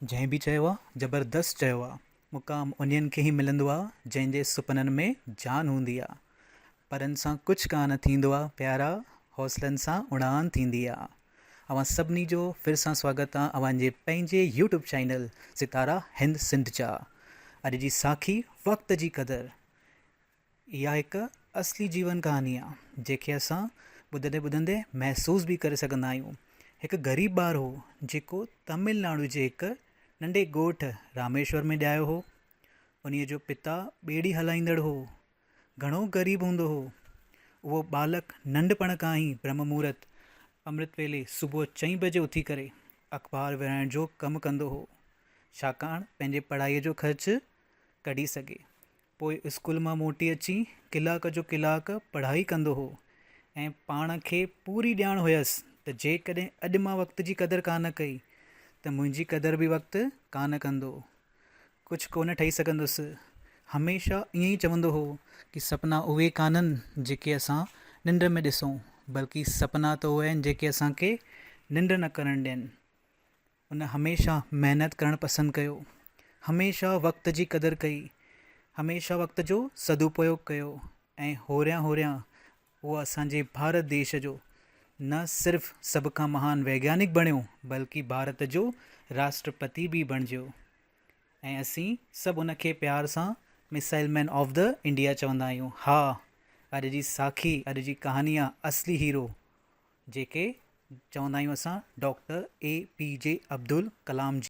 جنهن به چيو آ زبردست چيو آ. مقام انهن کي ئي ملندو آ جنهن جي سپنن ۾ جان هوندي آ. پرن سان ڪجهه ڪانه ٿيندو آ پيارا حوصلن سان اڙان ٿيندي آ. اوهان سڀني جو ڦر سان سواگت آ اوهان جي پنهنجي يوٽيوب چينل ستارا هند سنڌ جا. اڄ جي ساکي وقت جي قدر. اها هڪ اصلي جيون ڪهاڻي آ جنهن کي اسان ٻڌندي ٻڌندي محسوس به ڪري سگهندا آهيون. هڪ غريب ٻار هو جيڪو تامل ناڊو جي هڪ ننڍي ڳوٺ راميشور ۾ ڄايو هو. انهيء جو پتا ٻيڙي هلائيندڙ هو. گهڻو غريب هوندو هو. اهو ٻالڪ ننڍپڻ کان ئي برهم مهورت، امرت ويلي، صبح چئين بجي اٿي ڪري اخبار ورهائڻ جو ڪم ڪندو هو. ڇاڪاڻ پنهنجي پڙهائيء جو خرچ ڪڍي سگهي. پوء اسڪول مان موٽي اچي ڪلاڪ جو ڪلاڪ پڙهائي ڪندو هو ۽ پاڻ کي پوري ڄاڻ هيس ته جيڪڏهن اڄ مان وقت جي قدر ڪانه ڪئي ته منهنجي قدر به وقت ڪانه ڪندو. ڪجهه ڪونه ٺهي سگهندس. هميشه ائين ئي چوندو هو ڪي سپنا اهي ڪانهن جيڪي اسان ننڊ ۾ ڏسون بلڪه سپنا ته اهي آهن جيڪي اسان کي ننڊ نه ڪرڻ ڏين. هن هميشه محنت ڪرڻ پسند ڪيو، هميشه وقت جي قدر ڪئي، هميشه وقت جو سدوپيوگ ڪيو ۽ هوريان هوريان هو اسان جي ڀارت ديش جو نه صرف سڀ کان مهان ويگيانڪ بڻيو بلڪه ڀارت جو راشٽرپتي به بڻجيو ۽ اسين سڀ ان کي پيار سان missile man of the India چوندا آهيون. ها اڄ جي ساکي اڄ جي ڪهاڻي آ اصلي هيرو جيڪي چوندا آهيون اسان doctor A P J Abdul Kalam جي.